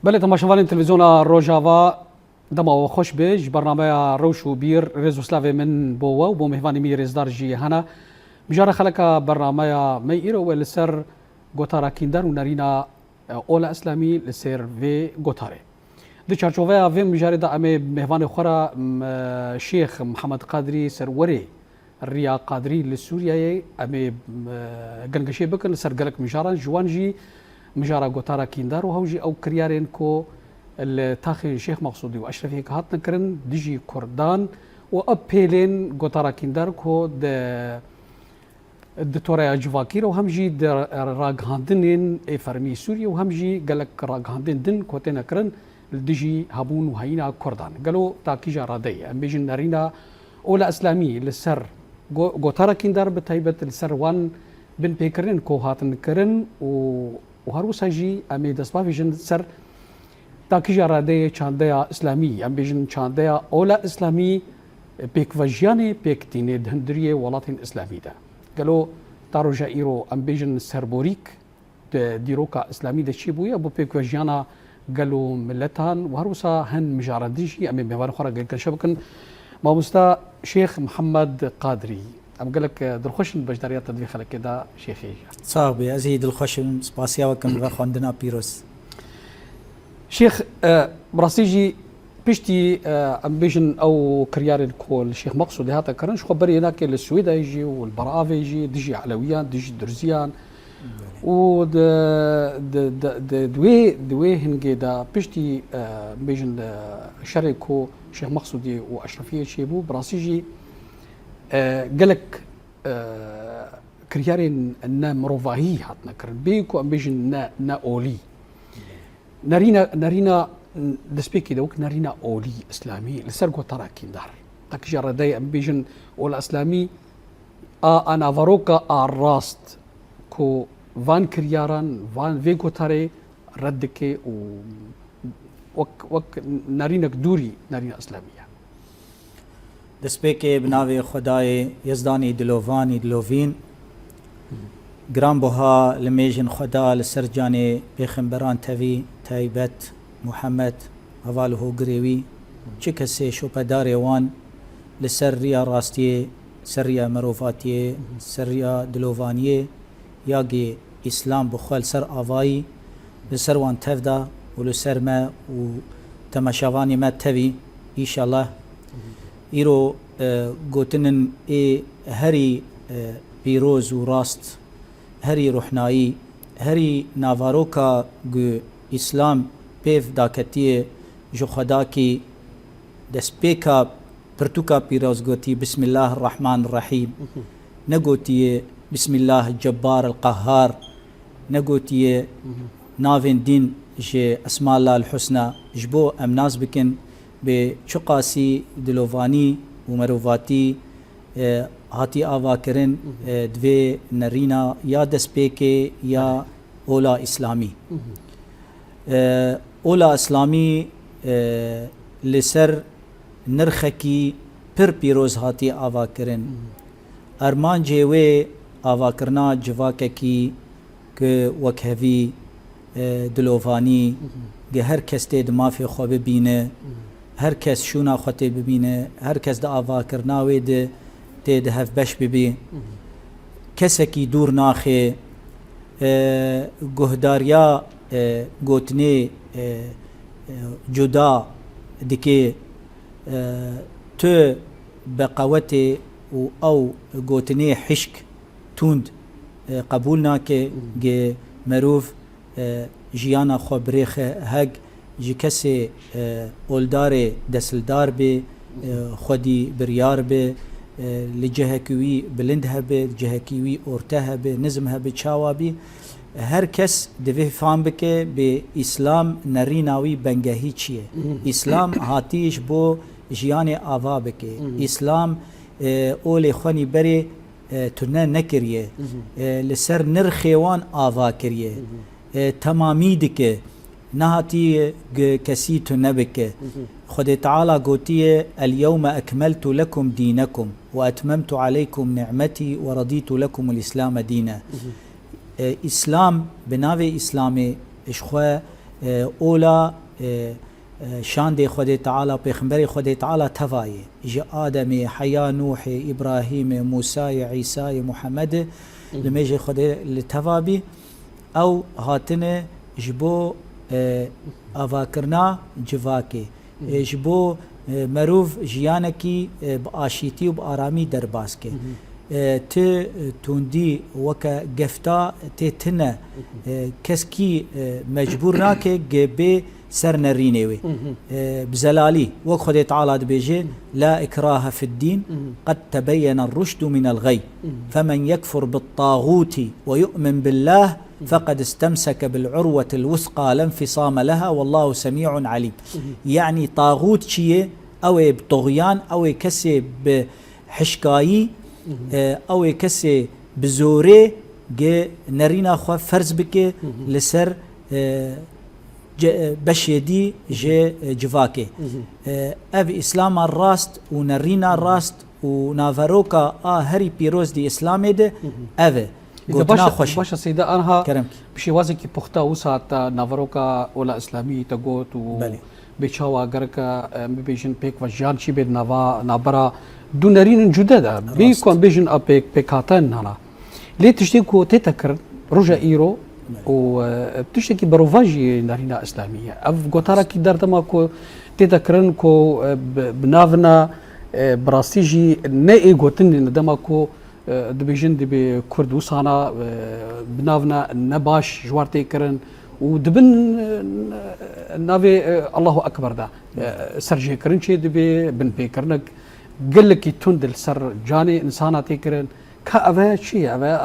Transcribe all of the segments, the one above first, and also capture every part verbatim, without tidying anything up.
Belê, temaşevanên televîzyona Rojava, dema we xweş be. Ji bernameya Rewş û Bîr, rêz û slavê min bo we û bo mêvanê min yê rêzdar jî hene. Mijara xeleka bernameya me îro we li ser gotara kîndar û nerîna, e, ola îslamî li ser vê gotarê. Di çarçoveya vê mijarê de em ê mêvanê xwe re, m, Şêx Mihemed Qadrî, serwerê Riya Qadrî li Sûriyeyê, em ê, m, gengeşê bikin li ser gelek mijaran, ji wan jî mijara gotara kîndar û hew jî ew kiryarên ku li taxên Şêx Maqsûdî û Eşrefiyê ke hatine kirin dijî Kurdan û ev pêlên gotara kîndar ku di, di toreya civakî re û hem jî di ragihandinên ê fermî Sûriyê û hem jî gelek ragihandên din ku têne kirin li dijî hebûn û heyîna Kurdan. Gelo ta kîja radeyê, em bêjin nerîna ola îslamî li ser go-, gotara kîndar, bi taybet li ser wan binpêkirinên ku hatin kirin û, û her wisa jî em ê dest bavêjin ser ta kîja radeyê çandeya îslamî, em bêjin çandeya ola îslamî, pêkvejiyanê pêk tînê di hundiriyê welatên îslamî de. Gelo ta roja îro em bêjin serborîk di dîroka îslamî de çêbûye bo pêkvejiyana gel û miletan û her wisa hin mijaran din jî em ê mêvanê xwe re gengeşe bikin. Mamosta Şêx Mihemed Qadrî, em gelek, e, dilxweş in beşdariya te di vê xelekê de, Şêxê Jiyan. Sax bî, ez jî dilxweş im, spasiya we kim li vexwendina pîroz. Şêx, e, bi rastî jî piştî, e, em bêjin ew kiryarên ku li Şêx Meqsûdê hate kirin, ji xwe berê nake li Swêdayê jî û li Beravê jî dijî Elewiyan, dijî Durziyan. Belê. Û di, di, di, di, di wê, di wê hingê de piştî, e, bêjin, e, şerê ku Şêx Meqsûdê û Eşrefiyê çêbû, bi rastî jî, e, gelek, e, kiryarên ne mirovahî hatine kirin. Bê ku em bêjin ne, ne olî. Nerîna, nerîna destpêkê de wek nerîna olî îslamî li ser gotara kîndar. Takîja redeyê em bêjin ola îslamî a, a navaroka a rast ku van kiryaran, van vê gotarê red dike û wek, wek nerînek dûrî nerîna îslamî ye. Destpêkê bi navê Xwedayê Yezdanî dilovan î dilovîn. Giranbuha limêjin Xweda li ser canê pêxemberan tevî taybet Muhammed, heval û hogirê wî, çi kesê şopedarê wan li ser riya rastiyê, ser riya mirovatiyê, ser riya dilovaniyê, ya gê Îslam bi xwe li ser avayî, li ser wan tev da û li ser me û temaşevanê me tevî, înşallah. Îro, e, gotinin ê herî, e, pîroz û rast, herî ruhnayî, herî navaroka ku Îslam pêv daketiye ji Xwedakî destpêka pirtûka pîroz gotî, Bismillah Rahman Rahîm. Mhm. Negotiye, Bismillah Cebbar el Qahhar. Negotiye, mhm, navên dîn ji Esma Allahil Husna. Ji bo em nas bikin, bi çiqasî dilovanî û mirovatî, e, hatî avakirin, mhm, e, di vê nerîna ya destpêkê ya, belê, ola îslamî. Mhm. E, ola îslamî, e, li ser nirxekî pir pîroz hatî avakirin. Mhm. Armancê wê avakirina civakekî ku wekhevî, e, dilovanî, mhm, gi her kes tê di mafê xwe bibîne, mhm, her kes şûna xwe tê bibîne, her kes di avakirina wê de tê di hevbeş bibî. Mhm. Kesekî dûr naxê, e, guhdariya, e, gotinê, e, e, cuda dike, e, tu bi qewetê û ew gotinê hişk tund, e, qebûl nake, mhm, gi merov, e, jiyana xwe birêxe heg ji kesê, e, oldarê destildar bê, e, xwedî biryar be, e, li cihekî wî bilind hebe, li cihekî wî orte hebe, nizm hebe, çawa bî. Her kes divê fam bike bê Îslam nerîna wî bengehî çi ye. Mhm. Îslam hatî ji bo jiyanê ava bike. Mhm. Îslam, e, olê xwenî berê, e, tune nekiriye. Mhm. E, li ser nirxê wan ava kiriye. Mhm. E, temamî dike. Nehatiye gi kesî tune bike. Mhm. Xwedê Teala gotiye, "El yewme ekmeltu lekum dînekum ve etmemtu aleykum ni'metî ve radîtu lekumul Îslame dîne." Mhm. E, Îslam, bi navê Îslamê, ji xwe, e, ola, e, e, şandê Xwedê Teala, pêxemberê Xwedê Teala teva yê. Ji Ademê, Heya, Nûhê, Îbrahîmê, Mûsayê, Îsayê, Muhemmedê, li mêjê Xwedê li teva bî. Ew hatine ji bo, e, avakirina civakê. E, ji bo, e, merov jiyanekî, e, bi aşîtî û bi aramî derbas ke. E, ti, e, tundî weke gefta tê tine. E, kes kî, e, mecbûr nake ge bê ser nerînê wê. E, bi zelalî, wek Xwedê Teala dibêje, "La ikrahe fid dîn, qed tebeyene ruşdu minel xey. Femen yekfur bit tağuti ve yu'min billah, feqed istemseke bil urwetil wuthqa lenfisame leha, wallahu semî'un alîm." Yanî tağut çi ye? Ew ê bi toxyan, ew ê kesê bi hişkayî, e, ew ê kesê bi zorê ge nerîna xwe ferz bike li ser, e, ce-, e, beşê dî ji, e, civakê. E, ev Îslama rast û nerîna rast û naveroka a herî pîroz di Îslamê de ev e. Gotina xweş e. Başa Seyda, anha bi şêwazekî puxta wisa te naveroka ola Îslamî te got û bê çawa gereke, em bibêjin pêk ve jiyan çî bê di nava navbera du nerînin cude de. Bê ku em bêjin a pêk, pêkhate nana. Lê tiştê ku tête kirin roja îro û, e, tiştekî berovajî ye nerîna Îslamî ye. Ev gotarekî der dema ku tête kirin ku, e, bi, bi nav ne, e, bi rastî jî ne ê gotin ne dema ku, e, dibêjin dibê Kurd wisana, e, bi nav ne, ne baş ji war tê kirin û dibin, e, navê, e, Allahu Ekber de, e, serjêkirin çê dibê, binpêkirinek gelekî tund li ser canê insana tê kirin. Ka ev e çi ye? Ev e,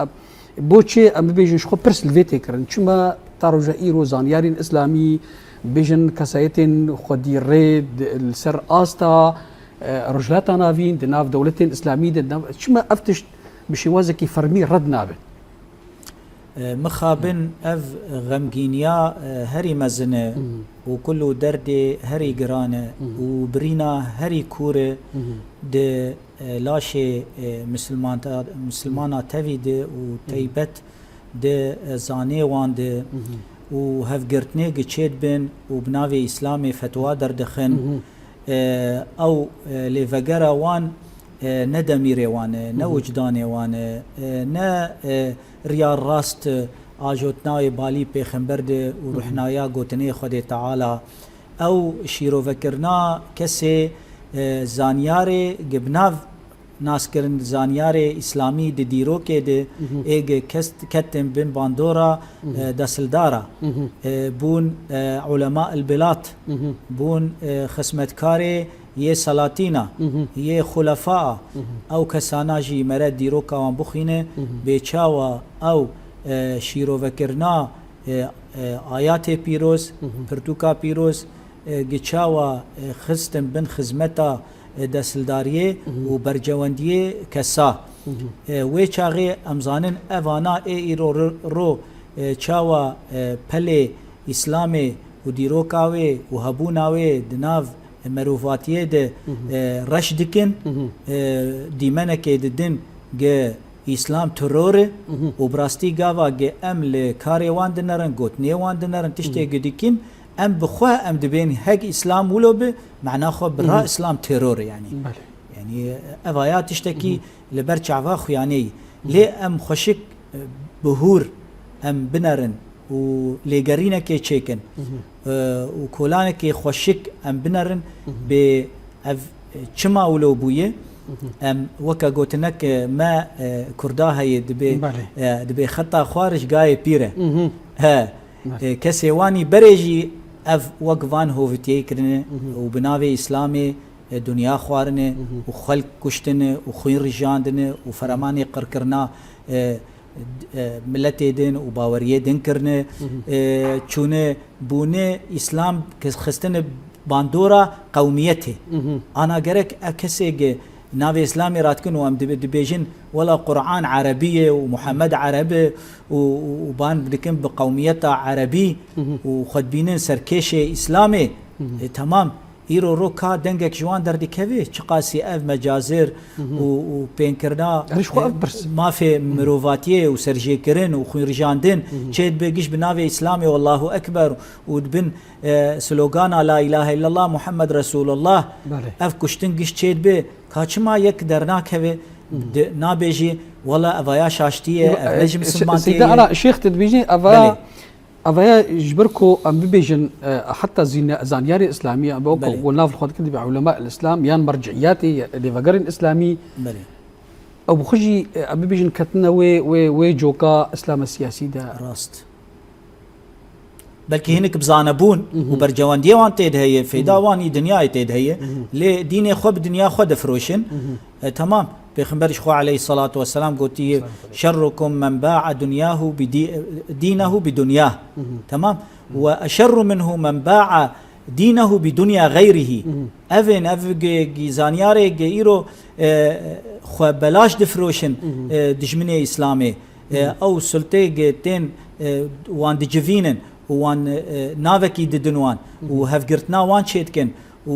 bo çi em bibêjin ji xwe pirs li vê tê kirin? Çima ta roja îro zanyarên îslamî, bêjin kesayetên xwedî rê di, li ser asta, e, Rojhilata Navîn, di nav dewletên îslamî de, di nav, çima ev tişt bi şêwazekî fermî red nabe? E, mixabin ev xemgîniya, e, herî mezin e û kul û derdê herî giran e û birîna herî kûr e di e, laşê, e, misilmanta-, misilmana tevî de û teybet de, e, zanê wan de û hevgirtinê giçê dibin û bi navê Îslamê fetwa derdixin. E, ew, e, lê vegera wan, e, ne demîrê wan e, ne wicdanê wan e, e, ne, e, riya rast, e, ajotnayê balî pêxember de û ruhnaya gotinê Xwedê Teala. Ew şîrovekirina kesê, e, zanyarê ge bi nav naskirin zanyarê îslamî di dîrokê de ê ge kes ketin bin bandora, e, desildara, e, bûn, e, ulema il bilat, bûn, e, xizmetkarê yê selatîna, yê xulefaa. Ew kesana jî mere dîroka wan bixwîne, bê çawa ew, e, şîrovekirina e, e, ayatê pîroz, pirtûka pîroz, e, gi çawa, e, xistin bin xizmeta, e, desildariyê û bercewendiyê kesa. E, wê çaxê em zanin evana ê îro ro, ro, e, çawa, e, pelê Îslamê û dîroka wê û hebûna wê di nav e, merovatiyê de, e, reş dikin, e, dîmenekê didin ge Îslam teror e û bi rastî gava ge em li karê wan dinerin, gotinê wan dinerin, tiştê ge dikin, em bi xwe em dibên hek Îslam wilo bi, mena xwe bi ra Îslam teror e yanî. Belê. Yanî ev aya tiştekî li ber çava xuyanê yî. Lê em xweşik, e, bi hûr em binerin û lêgerînekê çêkin, e, û kolanekê xweşik em binerin, bê ev, e, çima wilo bûye? Em weke gotinek, e, me, e, Kurda heye, dibê, Belê. e, dibê xeta xwar ji gayê pîr e. He, Belê. e, kesê wanî berê jî ev wek van hovitiyê kirine û bi navê Îslamê, e, dinya xwarine û xelk kuştine û xwîn rijandine û feremanê qirkirina, e, e, miletê din û baweriyê din kirine, e, çûne bûne Îslam ke xistine bandora qewmiyetê. Ana gerek ev kesê ge navê Îslamê radikin û em dibe-, dibêjin, wela Quran erebî ye û Muhammed ereb e û, û, û ban dikin bi qewmiyeta erebî û xwe dibînin serkêşê Îslamê. E, temam. Îro ro ka dengek ji wan derdikeve, çiqasî ev mecazir û, û pênkirina, Her ji xwe ev pirs. mafê mirovatiyê û serjêkirin û xwînrijandin çêdibe giş bi navê Îslamê û Allahu Ekber û di bin, e, slogana La ilahe illallah Muhammed Resulullah Belê. ev kuştin giş çêdibe, ka çima yek dernakeve, di, nabêjî, wela evaya şaştî ye, ev ne ji Seyda misilmantiyê ye. Ana, Şêx, te dibêjî, eva Belê. Avaya ji ber ku em bibêjin, e, heta zîne-, zanyarê îslamî, em wek Belê. ku nav li xwe dikin dibe ulema el-Îslam yan merciyatê lêvegerên îslamî, Belê. ew bi xwe jî, e, em bibêjin ketine wê, wê, wê coka îslama siyasî de. Rast. Belkî hinek bi zanebûn û Mhm. bercewendiyê wan tê de heye, fêda Mhm. wan î dinyayê tê de heye. Mhm. Lê dînê xwe bi dinya xwe difiroşin. Mhm. E, temam. Pêxember ji xwe aleyhissalatu vesselam gotiye, "Şerrukum men ba'a dunyahu bi di-, dînehu bi dunya." Mhm. Temam. Ve eşerru minhu men ba'a dînehu bi dunya gayrihi. Mhm. Evên, ev ge-, ge-, zanyarê ge îro, e, xwe belaş difiroşin, Mhm. e, dijminê Îslamê. E, Mhm. ew sultê ge tên, e, wan dicivînin û wan, e, navekî didin wan û Mhm. hevgirtina wan çêdikin. û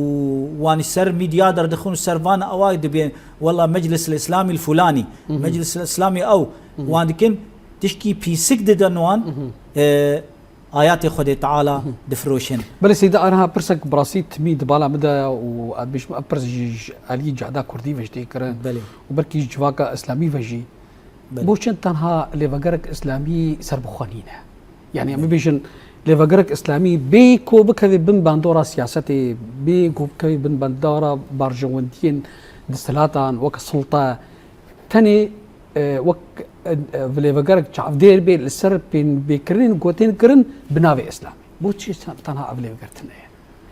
wan ji ser mîdya derdixin û ser van awa dibên, "Wela Meclis el-Îslamî el-Fulanî, Mhm. Meclis el-Îslamî ew." Mhm. Wan dikin, tişkî pîsik didin wan, Mhm. e, ayatê Xwedê Teala Mhm. difiroşin. Belê Seyda, aniha pirsek bi rastî timî di bala min de û ez bêjim ev pirs jî ji aliyê cihada kurdî ve jî tê kirin Belê. û belkî ji civaka îslamî ve jî. Belê. Bo çend tenha lêvegerek îslamî serbixwe nîne? Yani em Belê. bibêjin lêvegerek îslamî bê ku bikeve bin bandora siyasetê, bê ku bikeve bin bandora barjewendiyên desthilatan weke sulta, tenê, e, wek, e, e, lêvegerek çavdêr bê li ser pênbêkirinên ku tên kirin bi navê îslamî. Bo çi tenha ev lêveger tune ye?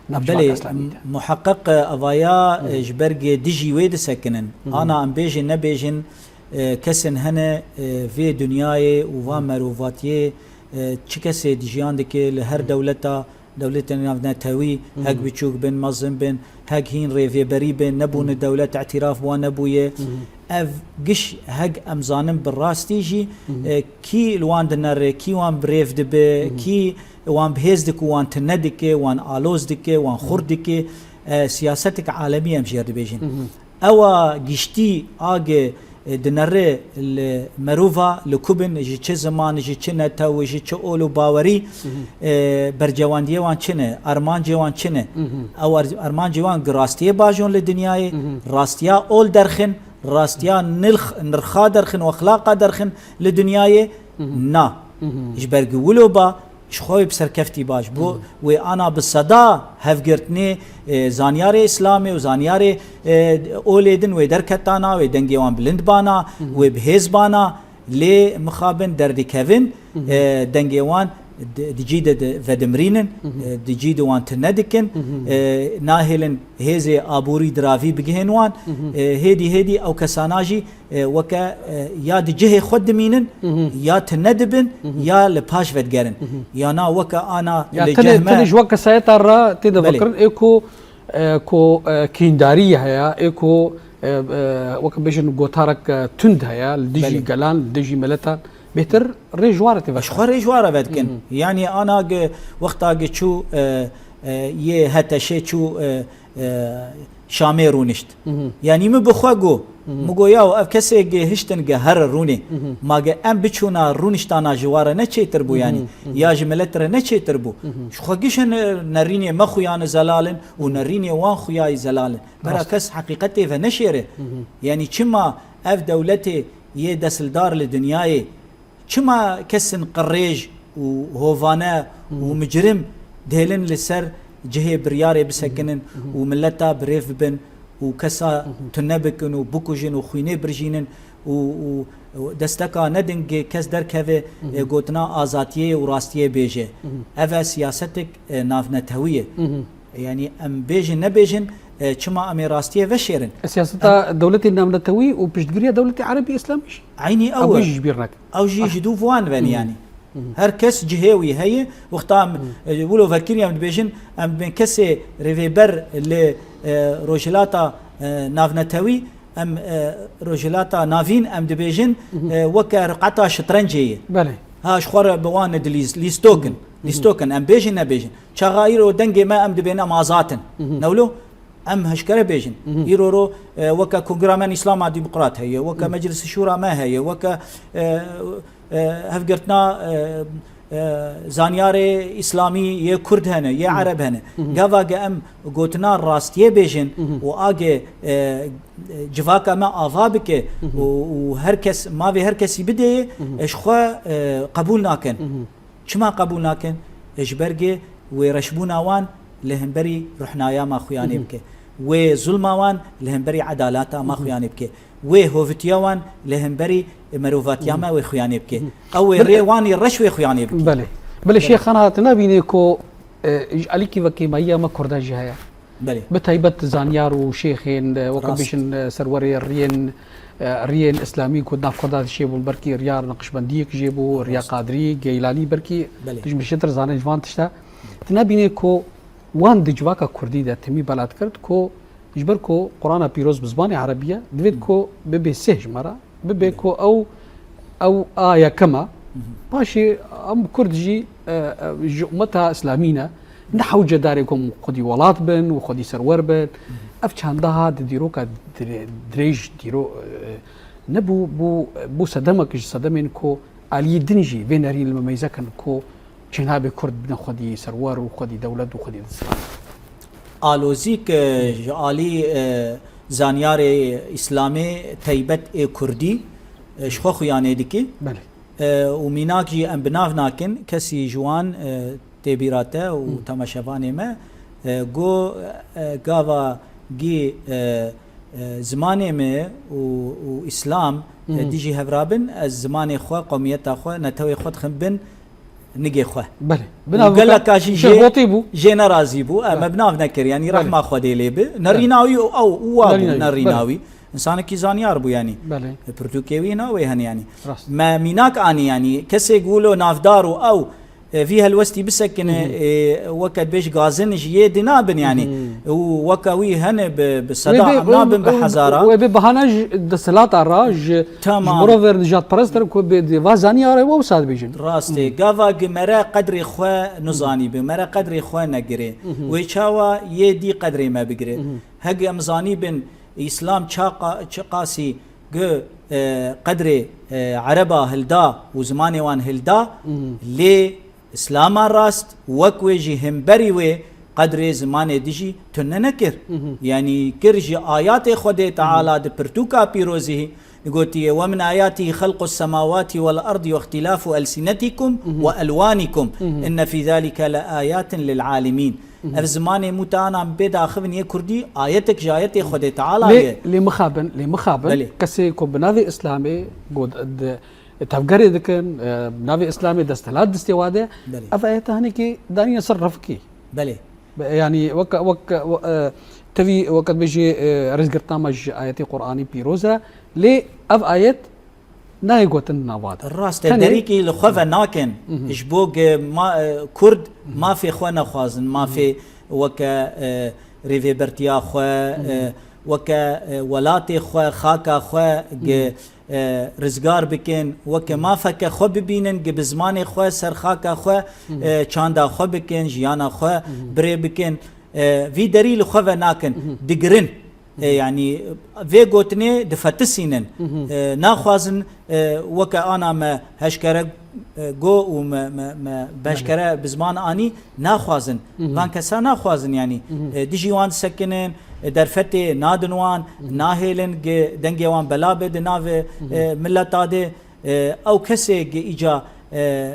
Nav Belê, civaka îslamî de. Muheqeq, e, evaya, e, Hı. ji ber gê dijî wê disekinin. Hı. Ana em bêjin nebêjin, e, kesên hene, e, vê dinyayê û van Hı. merovatiyê, e, çi kesê dijiyan dike li her Hı. dewleta, dewletên navnetewî, Hı. hek biçûk bin, mezin bin, hek hîn rêvêberî bin, nebûne Hı. dewlet îtîraf bi wan nebûye. Hı. Ev giş hek em zanin bi rastî jî, Hı. e, kî li wan dinere, kî wan bi rêv dibe, Hı. kî wan bi hêz dike, wan tune dike, wan aloz dike, wan xurt dike, e, siyasetek alemî em jê re dibêjin. Mhm. Ewa giştî age, e, dinere li merova, li ku bin, ji çi ziman, ji çi netew, ji çi ol û bawerî, Mhm. e, bercewendiyê wan çi ne, armancê wan çi ne? Mhm. Ew ar-, armancê wan gi rastiyê bajon li dinyayê, Mhm. rastiya ol derxin, rastiya nilx-, nirxa derxin û exlaqa derxin li dinyayê? Mhm. Na. Mhm. Ji ber gi wilo ba, ji xwe wê bi serkeftî ba. Ji bo Mhm. wê ana bi seda hevgirtinê, e, zanyarê Îslamê û zanyarê, e, olê din wê derketana, wê dengê wan bilind bana, Mhm. wê bi hêz bana, lê mixabin derdikevin, Mhm. e, dengê wan di, di cî de, de vedimrînin, Mhm. e, di cî de wan tune dikin, Mhm. e, nahêlin hêzê aborî diravî bigihên wan, Mhm. e, hêdî hêdî ew kesana jî e, weke, e, ya di cihê xwe dimînin, Mhm. ya tune dibin, Mhm. ya li paş vedigerin. Mhm. Yana weke ana Ya li tenê, ceh me tenê ji wek kesayeta re tê de Belê. vekirin, ê ku, e, ku, e, kîndarî heye, ê ku, e, e, weke bêjin gotarek, e, tund heye, li dijî Belê. gelan, li dijî miletan, bêhtir rê ji wan re tê Ji vekirin. xwe rê ji wan re vedikin. Mhm. Yanî ana ge, wexta ge çû, e, e, yê heteşê çû, e, e, Şamê rûnişt. Mhm. Yanî min bi xwe got, Mhm. min got, "Yaw, ev kesê ge hiştin ge here rûnê. Mhm. Ma ge em biçûna rûniştana ji wa re ne çêtir bû Mhm. yanî? Mhm. Ya ji milet re ne çêtir bû?" Mhm. Ji xwe giş ne-, nerînê me xuyane zelalin û nerînê wan xuyayî zelalin. Bera Rast. kes heqîqetê ve neşêre. Mhm. Yanî çima ev dewletê yê destildar li dinyayê Çima kesên qirêj û hovane û Hı hı. micrim dihêlin li ser cihê biryarê bisekinin Hı hı. û mileta bi rêv bibin û kesa Hı hı. tune bikin û bikujin û xwînê birjînin û, û desteka nedin gê kes derkeve, Hı hı. e, gotina azatiyê û rastiyê bêje. Hı hı. Ev e siyasetek, e, navnetewî ye. Hı hı. Yanî em bêjin nebêjin, e, çima em ê rastiyê veşêrin? Siyaseta Em dewletê navnetewî û piştgiriya dewletê Erebî Îslamî jî. Eynî Ew ew e. jî ji bîr neke. Ew jî Aha. ji dû van ven Hı hı. yanî. Hı hı. Her kes cihê wî heye. Wexta em, Hı. e, wilo vekirî em dibêjin, em dibên kesê rêvêber li, e, Rojhilata, e, Navnetewî, em, e, Rojhilata Navîn em dibêjin, Hı hı. e, weke riqeta şitrencê ye. Belê. Ha, ji xwe re bi wan dilîs-, lîstok in. Hı hı. Lîstok in, em bêjin nebêjin. Çaxa îro dengê me em dibên em azad in. Newlo? Em heşkere bêjin. Îro ro, e, weke Kongra me Îslama Demokrat heye, weke Meclisa Şûra me heye, weke, e, e, hevgirtina, e, e, zanyarê Îslamî yê Kurd hene, yê Ereb hene. Gava ge em gotina rastiyê bêjin û age, e, civaka me ava bike û, û her kes, mavê her kesî bidê, e, ji xwe, e, qebûl nakin. Çima qebûl nakin? E, ji ber gê wê reşbûna wan li hemberî ruhnaya me xuyanê bike. Wê zulma wan li hemberî edalata me xuyanê bike. Wê hovitiya wan li hemberî merovatiya me wê xuyanê bike. Ew wê rê wan ê reş wê xuyanê bike. Belê. Belê, Şêxana, tu nabînî ku, e, ji alîkî vekêmayiya me Kurda jî heye. Belê. Bi taybet zanyar û şêxên, e, weke Rast. bêjin, e, serwerê riyên, e, riyên îslamî ku nav xwe da dişê bûn, belkî riya naqşbendiyek jê bû, riya Rast. Qadirî, Geylanî, belkî Belê. tu ji min şêtir zanî ji van tişta. Tu nebînî ku wan di civaka kurdî de timî bela dikir ku ji ber ku Qur'ana pîroz bi zimanê erebî ye, divêt ku bibe sêh ji me re, bibe Belê. ku ew, ew a yekem e. Paşê em kurd jî, e, e, ji ummeta îslamî ne. Ne hewce darê ku em xwedî welat bin û xwedî serwer bin. Ev çanda ha di dîroka dire-, dirêj dîro-, e, nebû, bû, bû sedemek ji sedemên ku aliyê din jî vê nerî li me meyze kin ku çênabe kurd bibin xwedî serwer û xwedî dewlet û xwedî desthilat. Alozîk, e, ji alî, e, zanyarê îslamê teybet ê kurdî, e, ji xwe xuyanê dike. Belê. E, û mînak jî em bi nav nakin, kesî ji wan, e, tê bîra te û Hı. temaşevanê me, e, got, e, gava gî, e, e, zimanê me û, û îslam, e, Hı hı. dijî hev rabin, ez zimanê xwe, qewmiyeta xwe, netewê xwe dixim bin nigê xwe. Belê. Û Binav geleka jî jê, jê gotî bû. jê nerazî bû. Em Belê. me bi nav nekir, yanî Belê. rehma Xwedê lê bi. Nerînawî û ew û wa bû, Nerînawî, nerînawî. belê. Însanekî zanyar bû, yanî. Belê. E, pirtûkê wî na wê hene, yanî. Rast. Me mînak anî, yanî. Kesê gulo navdar û ew, e, vî helwestî bisekine, Hı hı. e, weke bêj gazin ji yê di nabin, yanî. Hı hı. Û weke wî hene bi, bi Wê seda bê, em nabin bi wê, hezara. wê bê bahane ji desthilata ra, ji, Tamam. ji mirovêr nijadperest re ku bê di va zanyarê wewsa dibêjin. Rastê, Hı. gava gi mere qedrê xwe nizanî bi, mere qedrê xwe negirê. Hı hı. Wê çawa yê dî qedrê me bigire? Hı hı. Hegi em zanî bin, Îslam çaqa-, çiqasî gi, e, qedrê, e, Ereba hilda û zimanê wan hilda, Hı hı. lê Îslama rast, wek wê jî himberî wê qedrê zimanê dijî tune nekir. Hı hı. Yanî kir ji ayatê Xwedê Teala di pirtûka pîrozî gotiye, "Ve min ayatihi xelqus semawati vel ardi ve ihtilafu elsinetikum Hı hı. ve elwanikum. Hı hı. Inne fî zalike le ayatin lil alimin." Hı hı. Ev zimanê mutana bê daxivin yê kurdî ayetek ji ayetê Xwedê Teala Lê, ye. lê mixabin, lê mixabin, Belê. kesê ku bi navê Îslamê got, di, tevgerê dikin, e, navê Îslamê desthilat distê wa de, Belê. ev ayeta hinekî danîne ser refikî. Belê. Be-, yanî wek, wek, we-, e, tevî weke dibêjî, e, rêzgirtina me ji ayetê Qur'anî pîroz e, lê ev ayet nayê gotin nava de. Rast e, Tenê derîkî li xwe ve nakin. Mhm. Ji bo ge ma-, e, Kurd Mhm. mafê xwe nexwazin, mafê Mhm. weke, e, rêvêbertiya xwe, e, Mhm. weke, e, welatê xwe, xaka xwe ge Mhm. e, rizgar bikin, weke Mhm. mafeke xwe bibînin, gi bi zimanê xwe, ser xaka xwe, Mhm. e, çanda xwe bikin, jiyana xwe Mhm. birê bikin. E, vî derî li xwe ve nakin, Mhm. digirin. E, Mhm. yanî vê gotinê difetisînin. Mhm. E, naxwazin, e, weke ana me heşkere, e, go û me, me, me Belê. beşkere bi ziman anî, naxwazin. Mhm. Van kesa naxwazin, yanî, Mhm. e, dijî wan disekinin, e, derfetê nadin wan, Mhm. nahêlin gi dengê wan bela be di navê, Mhm. e, mileta de, e, ew kesê gi îca, e,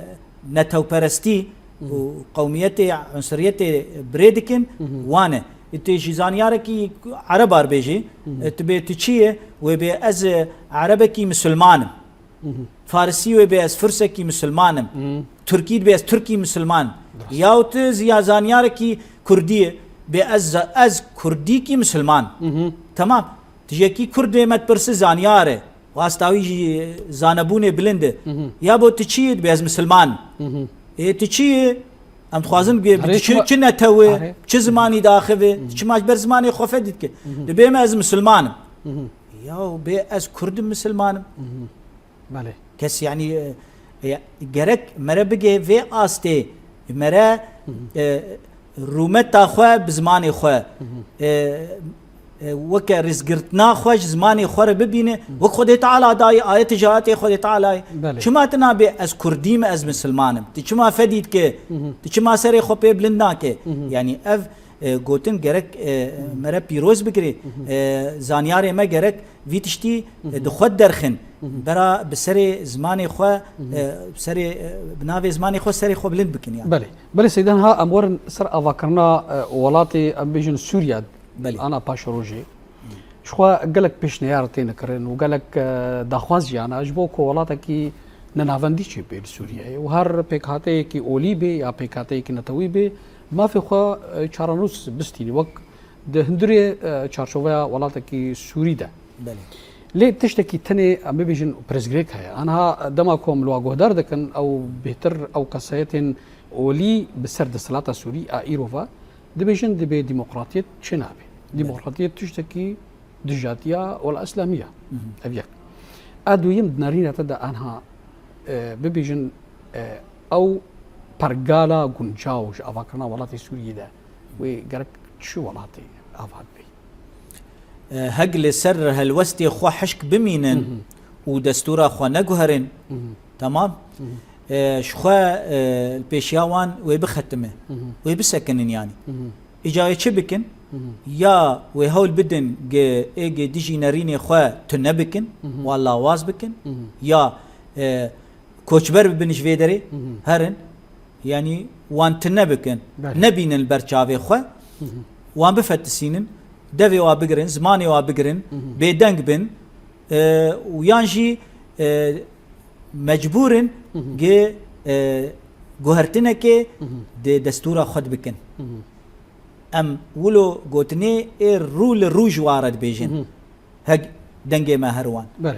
netewperestî Mhm. û qewmiyetê, unsuriyetê birê dikin, Mhm. wan e. Tu jî zanyarekî erebar bêjî, Mhm. e, tu bê tu çi ye, wê bê ez, e, erebekî misilman im. Mhm. Farisî wê bê ez Fursekî misilman im. Mhm. Tirkî dibê ez Tirkî misilman im. Rast. Yaw tu ziya zanyarekî Kurdî ye, bê ez, ez Kurdîkî misilman. Mhm. Temam. Tu ji yekî Kurd bê me dipirsi zanyar e. Wasta wî jî zanebûnê bilind e. Mhm. Ya bo tu çi yê dibê ez misilman im. Mhm. Ê tu çi yê? Em dixwazin bê Erê, tu çi, çima çi netew e, Erê. çi zimanî daxive, Mhm. tu çima ji ber zimanê xwe fedî dike. Mhm. Dibê me ez misilman im. Mhm. Yaw bê ez Kurd im misilman im. Mhm. Belê. Kes, yanî, e, e, gerek mere bige vê astê, Mere e, rûmeta xwe bi zimanê xwe, e, e, weke rêzgirtina xwe ji zimanê xwe re bibîne, wek Xwedê Teala dayê, ayet ji ayetê Xwedê Tealayê. Belê. Çima tu nabê ez Kurdî me, ez misilman im? Tu çima fedî dike? Tu çima serê xwe pê bilind nake? Yanî ev e, gotin gerek e, mere pîroz bigirê. E, zanyarê me gerek vî tiştî e, di xwe derxin. Bera bi serê zimanê xwe, e, bi serê, e, bi navê zimanê xwe serê xwe bilind bikin yani. Belê. Belê Seydan, ha em werin ser avakirina e, welatê, em bêjin Sûriye. Belê. Ana paşerojê. Ji xwe gelek pêşniyar têne kirin û gelek e, daxwaz jî hene ji bo ku welatekî nenavendî çêbê li Sûriyeyê û her pêkhateyekî olî bê ya pêkhateyekî netewî bê, mafê xwe e, çarenûs bistînî wek di hundirê e, çarçoveya welatekî Sûrî de. Belê. Lê tiştekî tenê em bibêjin pirsgirêk heye. Anha dema ku em li wa guhdar dikin, ew bêhtir ew kesayetên olî bi ser desthilata Sûrî a îro ve dibêjin, dibê demokratiyet çê nabe. Belê. Demokratiyet tiştekî dijatiya wela îslamiya. Ev yek. A duyim, di nerîna te de anha e, bibêjin e, ew pergala guncaw ji avakirina welatê Sûriyê de wê gerek çi welatê ava bibê? E, heg li ser helwestê xwe hişk bimînin û destûra xwe neguherin, temam. E, ji xwe e, li pêşiya wan wê bixetime, wê bisekinin yanî. Îca wê çi bikin? Ya wê hewl bidin ge ê ge dijî nerînê xwe tune bikin, wan lawaz bikin, ya e, koçber bibin ji vê derê, herin, yanî wan tune bikin, Belê. Nebînin li ber çavê xwe, wan bifetisînin, devê wa bigirin, zimanê wa bigirin, bêdeng bin, e, û yan jî e, mecbûr in ge e, guhertinekê di destûra xwe de bikin. Em wilo gotinê ê rû li rû ji wa re dibêjin. Heg dengê me her wan. Belê.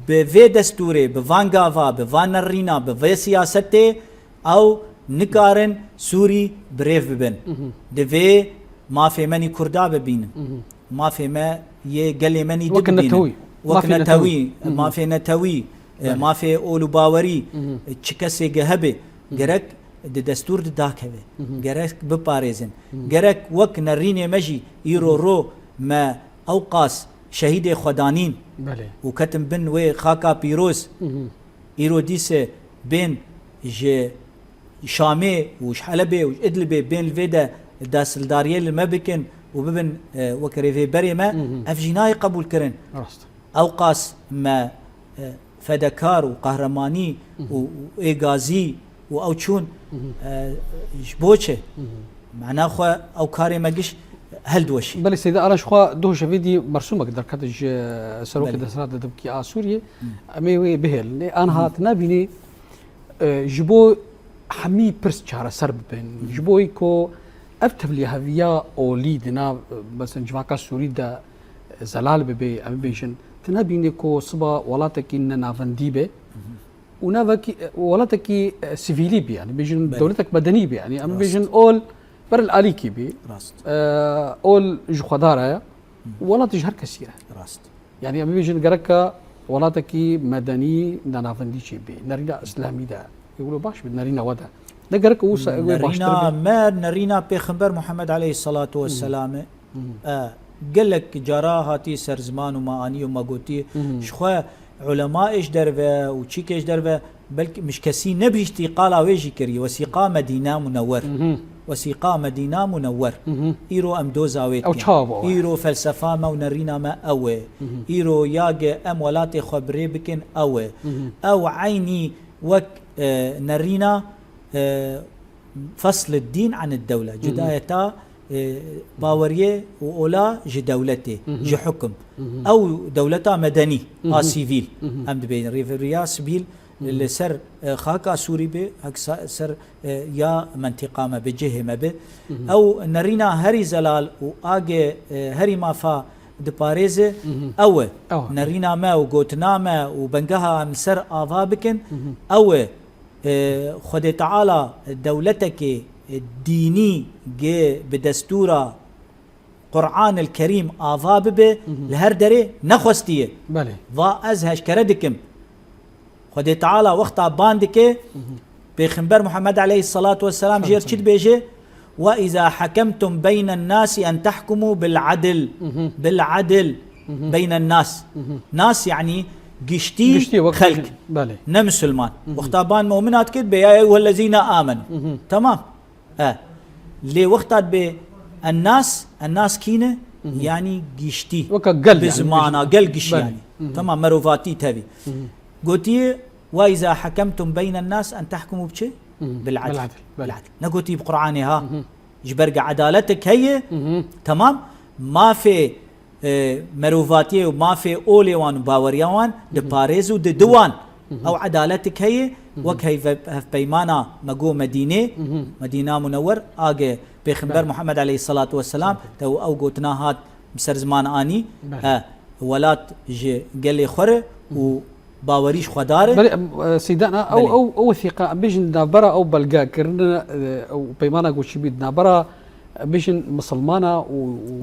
Bi vê destûrê, bi van gava, bi van nerîna, bi vê siyasetê ew nikarin Sûrî birêv bibin. Divê mafê me nî Kurda bibînin. Mafê me yê gelê me nî Wek dibibînin. Netewî. Wek Mafê netewî, netewî. Mafê netewî, e, Belê. Mafê ol û bawerî, e, çi kesê ge hebe, gerek di destûr de dakeve. Gerek biparêzin. Gerek wek nerînê me jî îro ro me ewqas şehîdê xwe danîn Belê. Û ketin bin wê xaka pîroz. Îro dîse bên ji Şamê û ji Helebê û ji Idlibê bên li vê de desthiledariyê li me bikin û bibin, e, wek rêvêberê me, ev jî nayê qebûl kirin. Rast. Ewqas me, e, fedekar û qehremanî û, û ê gazî û ew çûn, e, ji bo çi? Mana xwe ew karê me giş hildiweşî. Belê Seyda, ara ji xwe doh şevê dî mersûmek derket ji serokê Belê. Desthilat de dibkî a Sûriyê. Em ê wê bihêlin. Ê anha tu nabînî, e, ji bo hemî pirs çareser bibin, ji bo ku ev tevlîheviya olî di nav, e, mesela civaka Sûrî de, e, zelal bibe, em bibêjin, tu nebînî ku siba welatekî nenavendî be û navekî, e, welatekî, e, sivîlî be, yani bêjin Belê. Dewletek medenî be, yani em Rast. Bêjin ol ber li alîkî be, Rast. E, ol ji xwedara ye, welat ji her kesî ye. Rast. Yani em bibêjin gereka welatekî medenî de navendî çê bê. Nerîna îslamî de. Ê wilo baş bi nerîna we de. Ne gerek û se-, wê baştir Nerîna bê. Me, nerîna Pêxember Muhammed aleyhissalatu vesselam e. E, gelek cara hatî ser ziman û me anî û me gotî, ji xwe ulema êş derve û çîk êş derve, belkî mişkesî nebihîştî qala wê jî kirî, wesîqa Medîna Munewwer. Wesîqa Medîna Munewwer. Îro em doza wê Ew dikin. Çawa bû ew? Îro felsefa me û nerîna me ew e. Îro ya ge em welatê xwe bi rê bikin ew e. Ew eynî wek, e, nerîna, e, fesl ed-dîn an ed-dewle. Cudayeta, e, baweriyê û ola ji dewletê, ji hukum. Ew dewleta medenî, a sivîl. Em dibêjin rêveberiya sivîl, li ser, e, xaka Sûrî be, hek sa-, ser, e, ya mentiqa me be, cihê me be. Ew nerîna herî zelal û age, e, herî mafa diparêze, ew e. Ew e. Nerîna me û gotina me û bengeha em li ser ava bikin, ew e. E, Xwedê Teala dewletekê, e, dînî ge bi destûra Quran el Kerîm ava bibe, li her derê nexwestiye. Belê. Va ez heşkere dikim. Xwedê Teala wexta ban dike, Pêxember Muhammed aleyhissalatu vesselam jêr çi dibêje? "Ve izâ hakemtum beynen nâsi en tahkumu bil adl." Bil adl. Beynen nas. Nas yani giştî Giştî wek xelk. Belê. Ne Müslüman. Wexta ban mu'mina dikir bê ya eyyuhellezîne amenu. Tamam. E. Lê wexta dibê en nas, en nas kî ne? Yani giştî. Weka gel Bi yani. Zimana, gel gişî Belê. Yani. Tamam, merovatî tevî. Gotiye, "Ve izâ hakemtum beynen nas en tahkumu bi çi? Bil adl." Bil adl, belê. Bil adl. Negotî bi Qur'anê ha. Ji ber ge edaletek heye, tamam, mafê, e, merovatiyê û mafê olê wan û baweriya wan diparêz û didi wan. Ew edaletek heye, wek heyve-, hevpeymana me go Medînê, Medîna Munewwer, age Pêxember Belê. Muhammed aleyhissalatu vesselam, te û ew gotina hat bi ser ziman anî, Belê. E, welat ji gelê xwe re û bawerî ji xwe dare. Belê, em, e, Seyda, na, ew, Belê. Ew, ew wethîqa, em bêjin navbera ew belge kirine, e, ew peymana goçîbî di navbera, em bêjin misilmana û,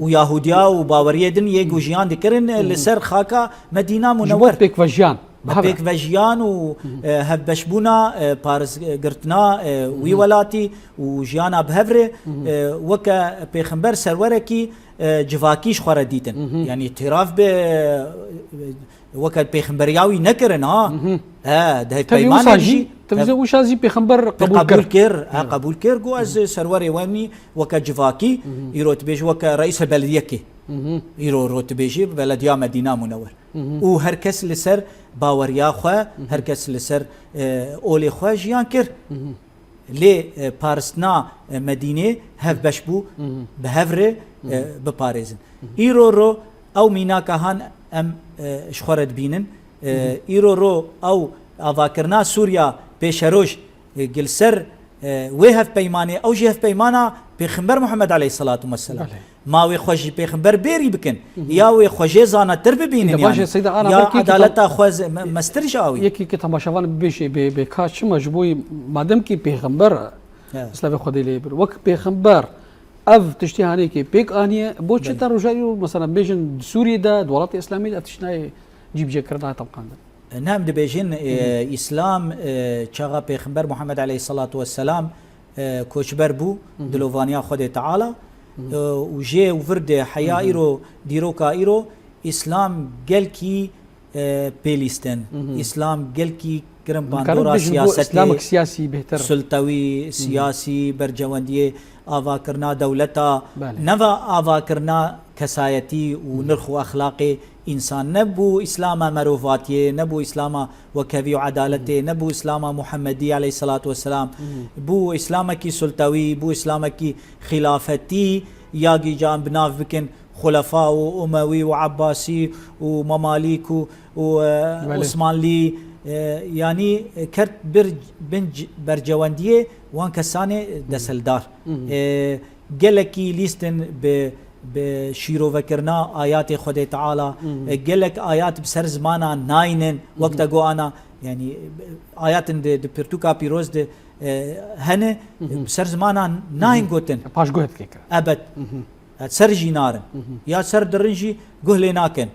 û Û Yahudiya û baweriyê din yê ku jiyan dikirin, e, li ser xaka Medîna Ji bo Munewwer. Pêkvejiyan, bi hev re. Pêkvejiyan û, e, hevbeşbûna, e, parêzgirtina, e, wî welatî û jiyana bi hev re, e, weke pêxember serwerekî, e, civakî ji xwe re dîtin. Yani îtîraf bi, e, weke pêxemberiya wî nekirin, ha. E, di Tevî hevpeymanê wisa jî, jî, tevî hev- wisa jî pêxember Bi qebûl qebûl kir. kir, ha, qebûl kir, got, "Ez serwerê we nî weke civakî, îro dibêje weke reîsê belediyekê." Îro ro dibêje belediya Medîna Munewwer. Û her kes li ser baweriya xwe, her kes li ser, e, olê xwe jiyan kir. Lê, e, paristina, e, Medînê hevbeş bû, bi hev re, e, biparêzin. Îro ro ew mînaka han em, e, ji xwe re dibînin. E, îro ro ew avakirina Sûriya pêşeroj, e, gil ser, e, wê hevpeymanê, ew jî hevpeymana Pêxember Muhammed aleyhisselatu vesselam. Belê. Ma wê xwe ji pêxember bêrî bikin, ya wê xwe jê zanatir bibînin Inde baş e, yani. Seyda, ana Ya belkî ki tam- edaleta xwe z-, me-, mestir ji awî. Yekî ki temaşevan bibêje bê, bê ka çima ji bo madem ki pêxember, Evet. Silavê Xwedê lê bir, wek pêxember, ev tiştî hanê ki pêk aniye, bo çi Belê. Te roja îro, mesela bêjin di Sûriyê de, di welatê Îslamê de ev tişt nayê cîbicêkirin, nayê tebqandin? Ne, em dibêjin, e, Îslam, e, çaxa Pêxember Muhammed aleyhissalatu vesselam, e, koçber bû, dilovaniya Xwedê Teala, e, û jê û vir de heya îro, dîroka îro, Îslam gelkî, e, pê lîstin. Îslam gelkî kirin Em karin bandora bêjin bo siyasetê, Îslamek siyasî bêhtir. Sultewî, siyasî, bercewendiyê, avakirina dewleta, Belê. Neva avakirina kesayetî û nirx û exlaqê însan, ne bû Îslama merovatiyê, ne bû Îslama wekhevî û edaletê, ne bû Îslama Muhemmedî aleyhisselatu vesselam. Bû Îslamekî sultewî, bû Îslamekî xilafetî, ya gîcan bi nav bikin xulefa û Umewî û Ebbasî û Memalîk û, û, e, Belê. Osmanlî, e, yanî kert bir bin c-, bercewendiyê wan kesanê deseldar. E, gelekî lîstin bi, bi şîrovekirina ayatê Xwedê Teala, e, gelek ayat bi ser zimana naynin, wek te got ana, yanî, e, ayatin di, di pirtûka pîroz de, e, hene, bi ser zimana nayên gotin. Paşguh dike kirin. Ebed. E, ser jî narin. Ya ser dirin jî guh lê nakin.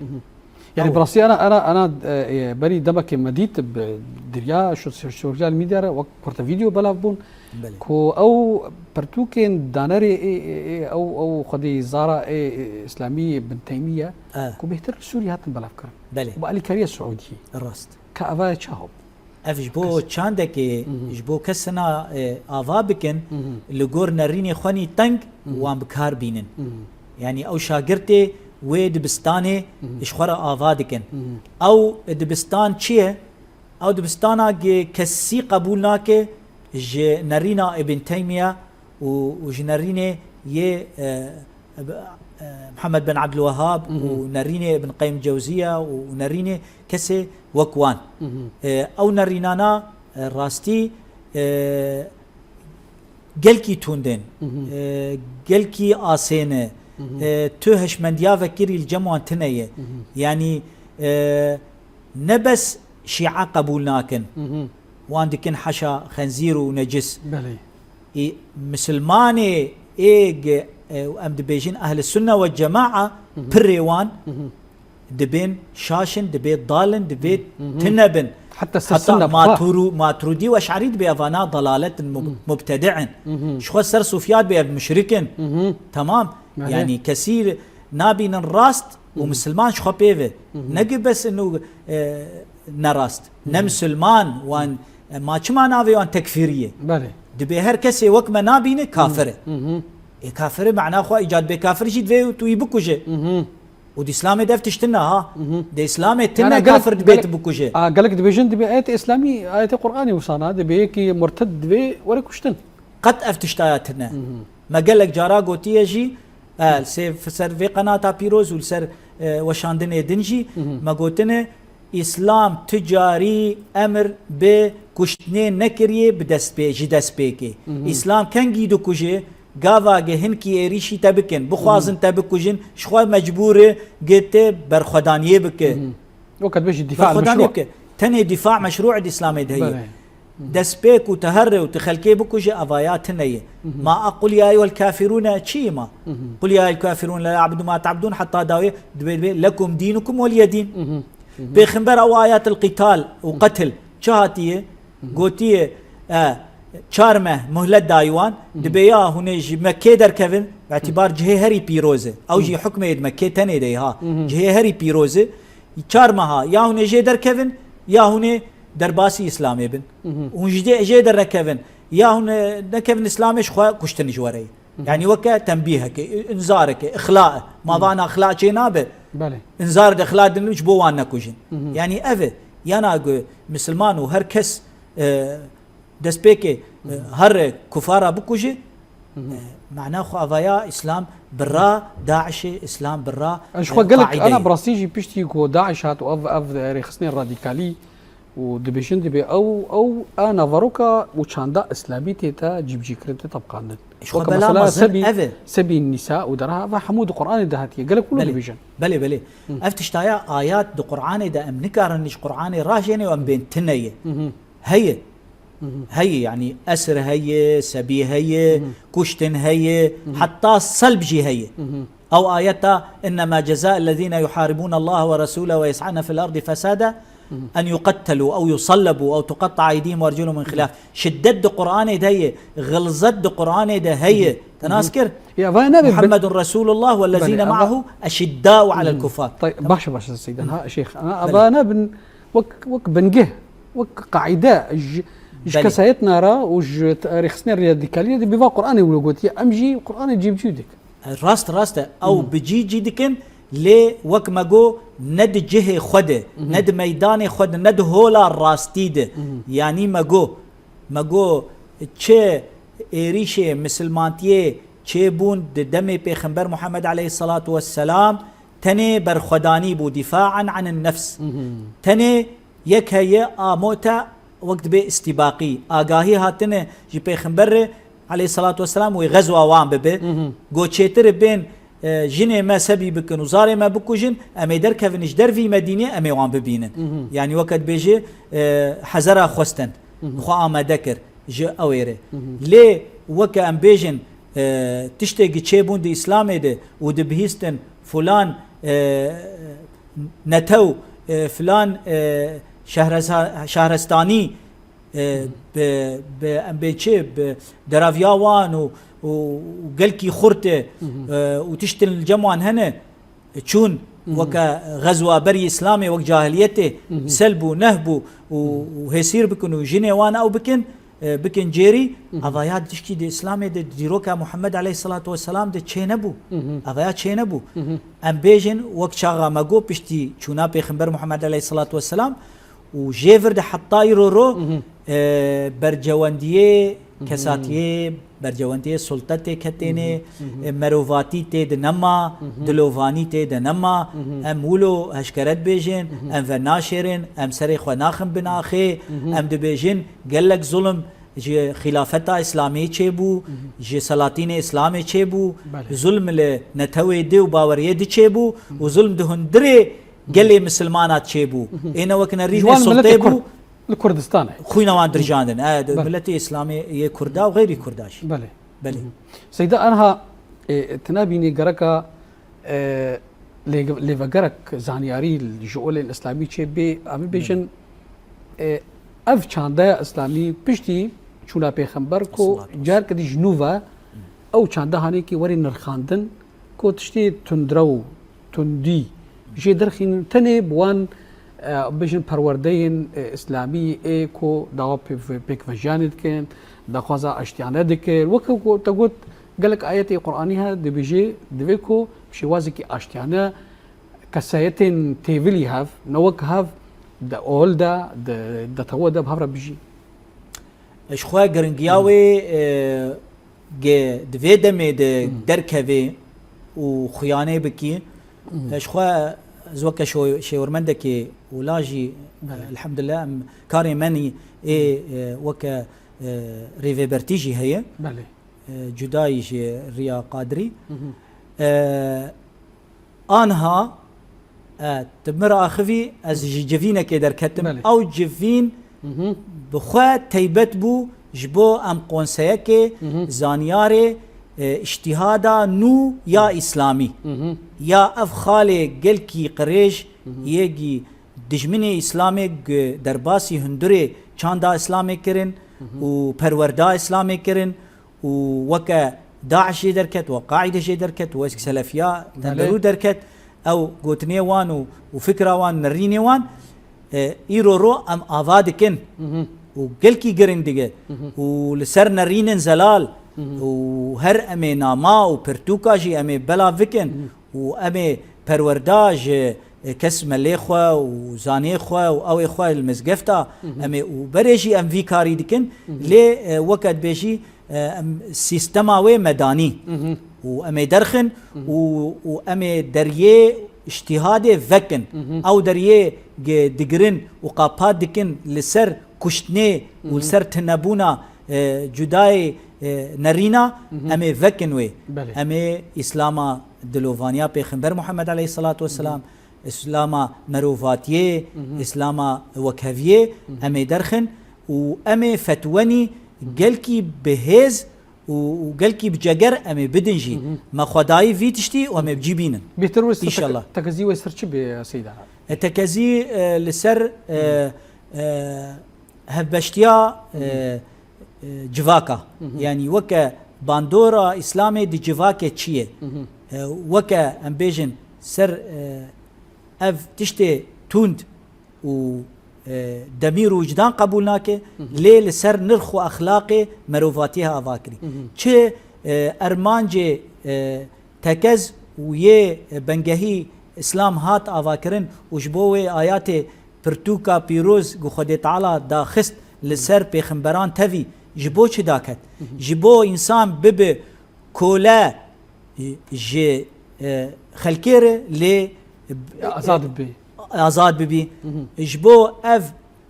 Yani Ew. bi rastî ana, ana, ana, e, e, berî demekê me dît, bi, dirya şu-, şu-, sosyal medya re wek kurte video belav bûn, Belê. Ku ew pirtûkên danerê ê, ê, ê, ew, ew xwedî zara ê, ê, îslamî Bin Teymî ye, E. Ku bêhtir li Sûriyê hatin belav kirin. Belê. Û bi alîkariya Siûdiyê. Rast. Ka eva çawa bû? Ev ji bo çandekê, ji bo kesina, e, ava bikin, li gor nerînê xwe nî teng wan bi kar bînin. Yanî ew şagirtê wê dibistanê ji xwe re ava dikin. Ew dibistan çi ye? Ew dibistana gi kesî qebûl nake ji nerîna Ibn Teymiye û, û ji nerînê yê, e, e, Muhammed bin Abdulwehhab û nerînê Ibn Qeyyim Cewziye û nerînê kesê wek wan. E, ew nerînana, e, rastî, e, gelkî tundên, e, gelkî asê ne, e, tu hişmendiya vekirî li cem wan tune ye. Yanî, e, ne bes Şîa qebûl nakin, wan dikin heşa xenzîr û necis. Belê. Î, misilmanê ê ge-, e, em dibêjin ehl-i sunne we cemaa, pirê wan, dibên şaş in, dibê dal in, dibê tune bin. Heta Maturu-, Maturîdî û Eş'erî dibê evana dalalet in, mub-, mubtedi'in. Ji xwe ser Sufya dibê ev muşrik in. Tamam. Belê. Yanî kesî nabînin rast û misilman ji xwe pê ve. Ne ki bes inu, e, ne rast. Ne misilman wan, e, ma çima navê wan tekfîrî ye? Belê. Dibê her kesê wek me nabîne kafir e. Ê kafir e mana xwe îcad bê kafir jî divê tu wî bikuje. Û di Îslamê de ev tişt tine ha. Di Îslamê tine Yani gelek, kafir dibê gelek, tu bikuje. A, gelek dibêjin dibê ayetê Îslamî, ayetê Qur'anê wisana, dibê yekî murted divê were kuştin. Qet ev tiştaya tine. Me gelek cara gotiye jî, e, li sê-, ser vê qenata pîroz û li ser, e, weşandinê din jî, me gotine, Îslam tu carî emir bi kuştinê nekiriye bi destpê-, ji destpêkê. Îslam kengî dikuje, gava ge hinkî êrîşî te bikin, bixwazin te bikujin, ji xwe mecbûr e, ge tê berxwedaniyê bike. Weke dibêjî difa Berxwedaniyê meşru. Bike. Tenê difa meşru di Îslamê de heye. Belê. Destpêk û tu here û tu xelkê bikuje, evaya tine ye. Ma a qul ya eyyuhel kafirûne çi ye ma? Qul ya eyyuhel kafirûne la a'budu ma ta'budûn heta dawê dibê, dibê lekum dînukum weliye dîn. Pêxember ew ayatil qîtal û qetil çi hatiye? Gotiye, e, çar meh muhlet dayî wan, dibê ya hûn ê ji Mekkê derkevin, bi îtîbar cihê herî pîroz e. Ew jî hukmê di Mekkê tenê de ye ha. Cihê herî pîroz e. Çar meha ya hûn ê jê derkevin, ya hûn ê derbasî Îslamê bin. Hûn ji dê-, jê dernekevin, ya hûn, e, nekevin Îslamê, ji xwe kuştin ji were ye. Yanî weke tembîheke, inzareke, ixla e. Ma vana ixla çê nabe. Belê. Inzar de ixla din ji bo wan nekujin. Yanî ev e. Yana ku misilman û her kes, e, destpêkê, e, here kufara bikuje, e, mana xwe avaya Îslam birra DAIŞê, Îslam birra, Ji e, xwe gelek Qaîdeyê. Ana bi rastî jî piştî ku DAIŞ hat û ev, ev rêxistinên radîkalî û dibêjin dibê ew, ew a naveroka û çanda Îslamî tê te cîbicîkirin, tê tebqandin. Ji xwe Weke bela mesela mezin sebî, ev e. Sebî Nîsa û dera eva hemû di Qur'anê de hatiye. Gelek hûn Belê. Dibêjin. Belê, belê. Ev tiştaya ayat di Qur'anê de em nikarin ji Qur'anê rajêne û em bên tine ye. Heye. Heye, yanî esr heye, sebî heye, kuştin heye, heta selb jî heye. Ew ayeta, "Innema ceza'ellezîne yuharibûne Allahe we resûle we yes'ane fil erdî fesade, en yuqettelû ew yusallabu ew tuqetta'a eydîhim we erculuhum min xilaf." Şiddet di Qur'anê de heye, xilzet di Qur'anê de heye. Te nas kir? Ya, vay ne be, Muhammedun Resulullah wellezîne Belê, ama ma'ahu eşidda'u alel kuffar. Tay-, başe, başe, Seydan. Ha, Şeyh, ha, Belê. Ava ne bin, Wek, wek bingeh, wek qaîde ji, ji Belê. Kesayetna re û ji t-, rêxistinê radîkaliyê de bi va Qur'anê wilo gotiye. Em jî Qur'anê cîbicî dikin. Rast, rast e. Ew bi cî cî dikin, lê wek me got, ne di cihê xwe de, ne di meydanê xwe de, ne di hola rastî de. Yanî me got, me got, çi êrîşê misilmantiyê çêbûn di demê Pêxember Muhammed aleyhisselatu vesselam, Tenê berxwedanî bû, dîfaen anin nefs. Tenê yek heye, a mote wek dibê îstîbaqî. Agahî hatine ji Pêxember re aleyhisselatu vesselam wê xezwa wan bibe. Go çêtir bên, e, jinê me sebî bikin û zarê me bikujin, em ê derkevin ji dervî Medînê, em ê wan bibînin. Yanî weke dibêje, e, hezera xwestin, xwe amade kir ji ewê re. Lê weke em bêjin, e, tiştekî çêbûn di Îslamê de û dibihîstin, Filan, e, netew, e, filan, e, şehreza-, şehrestanî, e, bi, bi, em bê çi, bi deraviya wan û, û, û gelkî xurt e, e, û tiştin li cem wan hene, e, çûn weke xezwa berî Îslamê, wek cahiliyetê, selb û nehb û, û, û hêsîr bikin û jinê wan ew bikin, e, bikin cêrî, avaya tiştî di Îslamê de dîroka Muhammed aleyhisselatu vesselam de çênebû. Avaya çênebû. Em bêjin, wek çaxa me got, piştî çûna Pêxember Muhammed aleyhisselatu vesselam û jê vir de heta îro ro, e, bercewendiyê kesatiyê, bercewendiyê sulte tê ketênê, e, merovatî tê de nema, dilovanî tê de nema. Em wilo heşkere dibêjin, em venaşêrin, em serê xwe naxin bin axê, em dibêjin, Gelek zulm ji xîlafeta Îslamê çêbû, ji selatînê Îslamê çêbû, Belê. Zulm li netewê di û baweriyê di çêbû û zulm di hundirê gelê misilmana çêbû. Êne wekine Ji rînê wan sultê miletê bû, Kurd, li Kurdistanê. Xwîna wan dirjandin. E, Belê. Miletê Îslamê yê Kurda û xeyrî Kurda jî. Belê. Belê. Seyda, anha, e, tu nabînî gereka, e, lê-, lêvegerek zanyarî ji olên îslamî çê bê, em bibêjin, e, ev çandeya îslamî piştî çûna pêxember ku careke dî ji nû ve ew çande hanekî werî nirxandin ku tiştê tundrew, tundî jê derxînin, tenê bi wan, e, bêjin perwerdeyên, e, îslamî ê ku dawa pê-, pêkvejiyanê dikin, daxwaza aştiyane dikin. Weke ku te got, gelek ayetê Qur'anî heye dibêje, divê ku bi şêwazekî aştiyane kesayetên têvilî hev, ne wek hev di ol de, di, di tewe de bi hev re bijî. Ji xwe giringiya wê, e, ge di vê demê de derkeve û xuyanê bikî. Ji xwe ez weke şo-, şêwirmendekê ola jî, Belê. Elhamdulillah, em karê me nî ê, e, weke, e, rêvebertî jî heye. Belê. E, cudayî ji riya qadirî. E, anha, e, tu min re axivî, ez ji civînekê derketim. Belê. Ew civîn bi xwe teybet bû ji bo em konseyekê zanyarê, e, îştîhada nû ya îslamî. Ya ev xalê gelkî qirêj yê gî dijminê îslamê gi derbasî hundurê çanda îslamê kirin û perwerda îslamê kirin û weke DAIŞ jê derket, we Qaîde jê derket, we Selefiya Tenderû derket. Ew gotinê wan û, û fikra wan, nerînê wan, e, îro ro em ava dikin û gelkî giring dige û li ser nerînên zelal û her em ê nama û pirtûka jî em ê belav bikin û em ê perwerda ji, e, kes melê xwe û zanê xwe û ew ê xwe li mizgefta em ê û berê jî em vî karî dikin. Lê, e, weke dibêjî, e, em sîstema wê me danî û em ê derxin û, û em ê deriyê îştîhadê vekin. Ew deriyê ge digirin û qapat dikin li ser kuştinê û li ser tinebûna, e, cudayê, e, nerîna, em ê vekin wê. Belê. Em ê Îslama dilovaniya Pêxember Muhammed aleyhisselatu vesselam, Îslama merovatiyê, Îslama wekheviyê em ê derxin û em ê fetwenî gelkî bi hêz û, û gelkî bi ceger em ê bidin jî. Me xwedayî vî tiştî û em ê bi cî bînin. Bêhtir wê sir teke-, Înşallah. Tekezî wê sir çi bê, Seyda? E, tekezî, e, li ser, e, e, hevbeştiya, e, e, civaka. Yanî weke bandora Îslamê di civakê çi ye? E, weke em bêjin ser, e, ev tiştê tund û, e, demîr û wijdan qebûl nake, lê li ser nirx û exlaqê merovatiyê ava kirî. Çi, e, ermancê, e, tekez û yê bengehî Îslam hat avakirin û ji bo wê ayatê pirtûka pîroz ku Xwedê Teala daxist li ser pêxemberan tevî ji bo çi daket? Ji bo însan bibe kole ji, e, xelkê re lê, e, azad bibî. Azad bibî. Ji bo ev,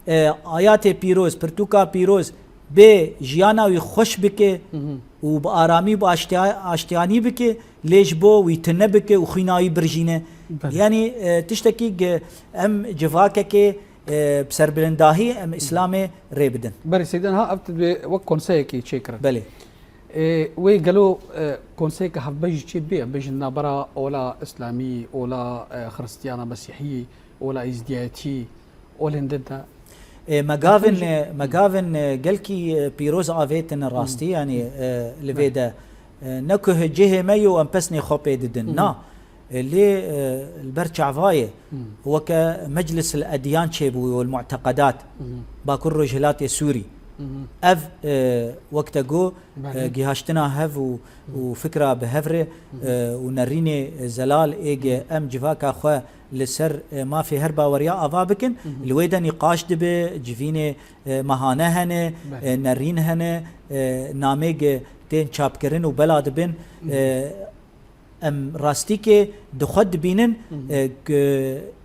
e, ayatê pîroz, pirtûka pîroz bê jiyana wî xweş bike û bi aramî, bi aştiya-, aştiyanî bike, lê ji bo wî tune bike û xwîna wî birjîne. Belê. Yanî, e, tiştekî ge-, em civakekê, e, bi serbilindahî em Îslamê rê bidin. Belê Seydan, ha ev tu dibê wek konseyekî çêkirin. Belê. Ê, wê gelo, e, konseyeke hevbej jî çê bê, em bêjin navbera ola Îslamî, ola, e, Xiristiyana Mesîhî, ola Îzdiyayetî, olên din de? Ê, me gavin, e, me gavin, e, gelkî, e, pîroz avêtin rastî, yanî, e, li vê de, e, ne ku cihê me yo em pesnê xwe pê didin. Na. E, lê, e, li ber çava ye, weke Meclis el Edyan çêbû û el Mu'teqedat, Bakur Rojhilatê Sûrî. Ev, e, wek te got, e, gihaştina hev û, û fikra bi hev re, e, û nerînê zelal ê ge em civaka xwe li ser, e, mafê her baweriya ava bikin, li wê de nîqaş dibe, civînê, e, mehane hene, e, nerîn hene, e, namê ge tên çapkirin û bela dibin, e, Em rastîkê di xwe dibînin, e, ku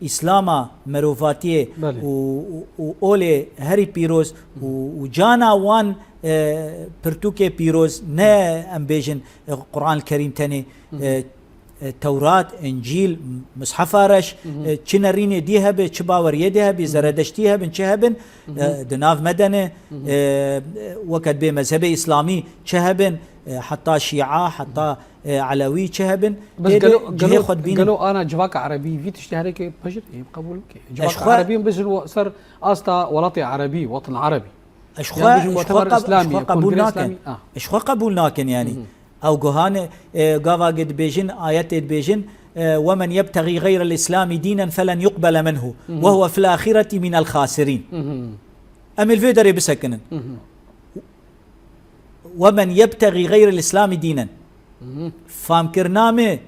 Îslama, merovatiyê û, û, û olê herî pîroz û, û cana wan, e, pirtûkê pîroz, ne em bêjin, e, Quran Kerîm tenê, e, e, Tewrat, Încîl, Mishefa Reş, e, çi nerînê dî hebe, çi baweriyê dî hebe, Zeredeştî hebin, çi hebin, e, di nav me de ne, e, weke dibê mezhebê Îslamî çi hebin, e, heta Şîa, heta, e, Elewî çi hebin, Bes tê de gelo, cihê gelo, xwe dibînin. Gelo ana civaka erebî vî tiştê herêkê pejirê, em qebûl bike. Civaka xwe erebî em bijin we-, ser asta welatê erebî, watan erebî. Ez xwe, Yan bijin ez xwe whatever qeb-, ez Îslamî, xwe qebûl kongre nakin. Îslamî, ah. Ez xwe qebûl nakin, yanî. Hı hı. Ew guhane, e, gava ge dibêjin, ayetê dibêjin, e, "Ve men yebtexî xeyrel Îslamî dînen felen yuqbele minhu, Hı hı. ve huve fil axireti minel xasirîn." Hı hı. Em ê li vê derê bisekinin. Hı hı. "Ve men yebtexî xeyrel Îslamî dînen." Hı hı. Famkirina me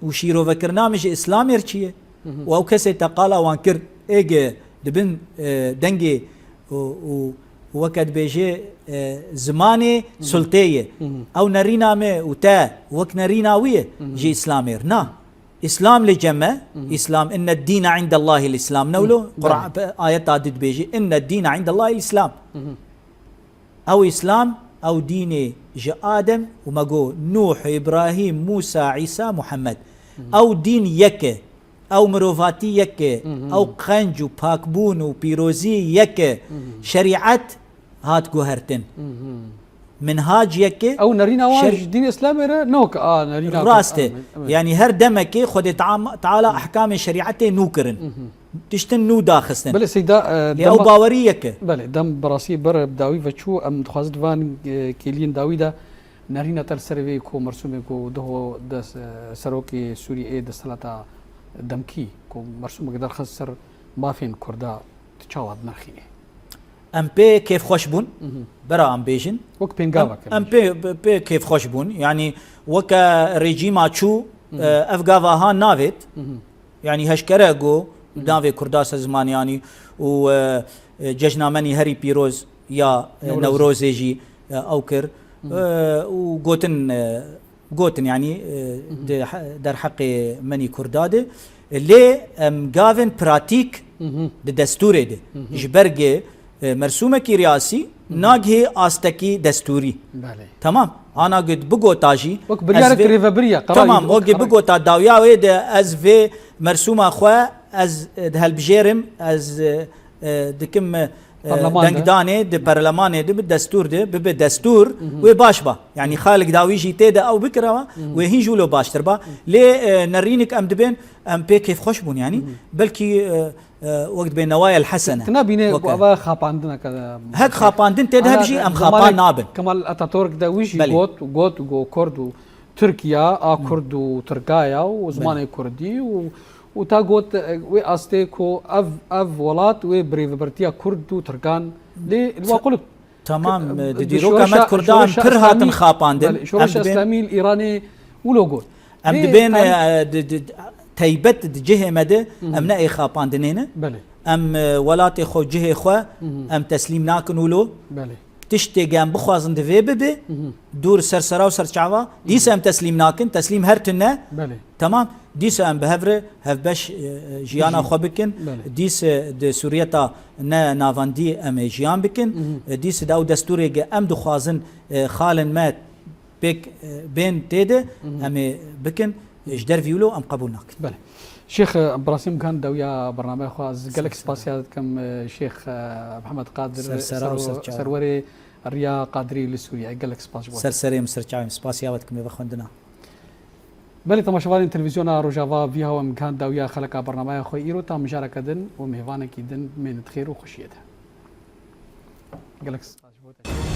û şîrovekirina me ji Îslamê re çi ye? Hı hı. Û ew kesê te qala wan kir, êge dibin, e, dengê û, û, û weke dibêje, e, zimanê Hı hı. sultê ye. Hı hı. Ew nerîna me û te wek nerîna wî ye Hı hı. ji Îslamê re. Na. Îslam li cem me, Hı hı. Îslam, "Inne dîne indellahil Îslam." Ne wilo? Hı. Qur'an, Belê. ayeta di dibêje, "Inne dîne indellahil Îslam." Hı hı. Ew Îslam, ew dînê ji Adem û me got Nûh, Îbrahîm, Mûsa, Îsa, Muhammed. Hı hı. Ew dîn yek e. Ew mirovatî yek e. Hı hı. Ew qenc û pakbûn û pîrozî yek e. Hı hı. Şerîet hat guhertin. Hı hı. Minhac yek e. Ew nerîna wan Şer- ji dîn Îslamê re nok a nerîna Rast e. Amin, amin. Yanî her demekê Xwedê Team-, Teala ehkamê şerîetê nû kirin. Hı hı. Tiştin nû daxistin. Belê, Seyda, e, Lê dema ew bawerî yek e. Belê, dem bi rastî ber bi dawî ve çû, em dixwazin di van, e, kêliyên dawî de nerîna te li ser vê ku mersûmê ku duho des-, e, serokê Sûriyeyê desthilata demkî ku mersûmek derxist ser mafên Kurda, tu çawa dinirxînî? Em pê kêfxweş bûn, Mhm. bera em bêjin. Wek pêngavek Em, em pê, pê kêfxweş bûn. Yanî weke rejîma çû, Mhm. e, ev gava ha navêt. Mhm. Yanî heşkere got, Mhm. navê Kurda ser zimanê yanî û, e, e, cejna menî herî pîroz ya, e, Newroz. Newrozê jî, e, ew kir. Mhm. E, û gotin, e, gotin, yanî, e, Mhm. di he-, derheqê menî Kurda de. Lê em gavên pratîk Mhm. di destûrê de. Mhm. Ji ber ge, e, mersûmekî riyasî Mhm. nagihê astekî destûrî. Belê. Tamam. Ana got bigota jî, Wek biryarek ez vê rêvebirî ye, qerarî Tamam, wek wek qerarî. bigota dawiya wê de ez vê mersûma xwe ez, e, dihelbijêrim, ez, e, e, dikim, e, Parleman de. dengdanê di parlemanê de bi destûr de, bibe destûr, Mhm. wê baş ba. Yanî xalek dawî jî tê de ew bikirawa, Mhm. wê hîn jû lo baştir ba. Mhm. Lê, e, nerînik em dibên, em pê kêfxweş bûn yanî. Mhm. Belkî, e, e, wek dibê newayel hesene. Tu nabîne Weke. ku eva xapandineke de Hek xapandin tê de Ana heb jî em zemanê xapan nabin. Kemal Ataturk de wî jî Belê. got, got, got Kurd û Tirkiya, a Hı. Kurd û Tirkaya û Belê. zimanê Kurdî û, û ta got, e, wê astê ku ev, ev welat wê birêvebirtiya Kurd û Tirkan lê li wa Ta-, qulip. Tamam, K-, e, di di dîroka şoreşa, me Kurdan şoreşa pir hatin Îslamî, xapandin. Belê, Em şoreşa dibên Îslamî li Îranê wilo got. Em Lê dibên, em e, di, di, teybet di cihê me de Hı hı. em ne ê xapandinê ne. Belê. Em, e, welatê xwe, cihê xwe Hı hı. em teslîm nakin wilo. Belê. Tiştê ge em bixwazin divê bibe, Hı hı. dûr ser sera û ser çava, Hı hı. dîsa em teslîm nakin, teslîm her tune. Belê. Tamam, dîsa em bi hev re hevbeş, e, e, jiyana Jî. xwe bikin. Belê. Dîsa di Sûriyeta ne navendî em ê jiyan bikin. Hı hı. E, dîsa di ew destûrê ge em dixwazin, e, xalên me pêk, e, bên tê de, Hı hı. em ê bikin. Ji dervî wilo em qebûl nakin. Belê. Şêx, e, bi rastî em kan dawiya bernameya xwe, ez gelek Ser, ser. spasiya dikim, e, Şêx, e, Mihemed Qadir, Ser, sera û ser, ser çava. serwerê Riya Qadirî li Sûriye. Gelek spas ji bo te. Ser serê min, ser çavê min. Spasiya we dikim ê vexwendina. Belê, temaşevanên televîzyona Rojava, vî hawa em kan dawiya xeleka bernameya xwe îro ta mijareke din û mêvanekî din, mênit xêr û xweşiyê de. Gelek spas ji bo te.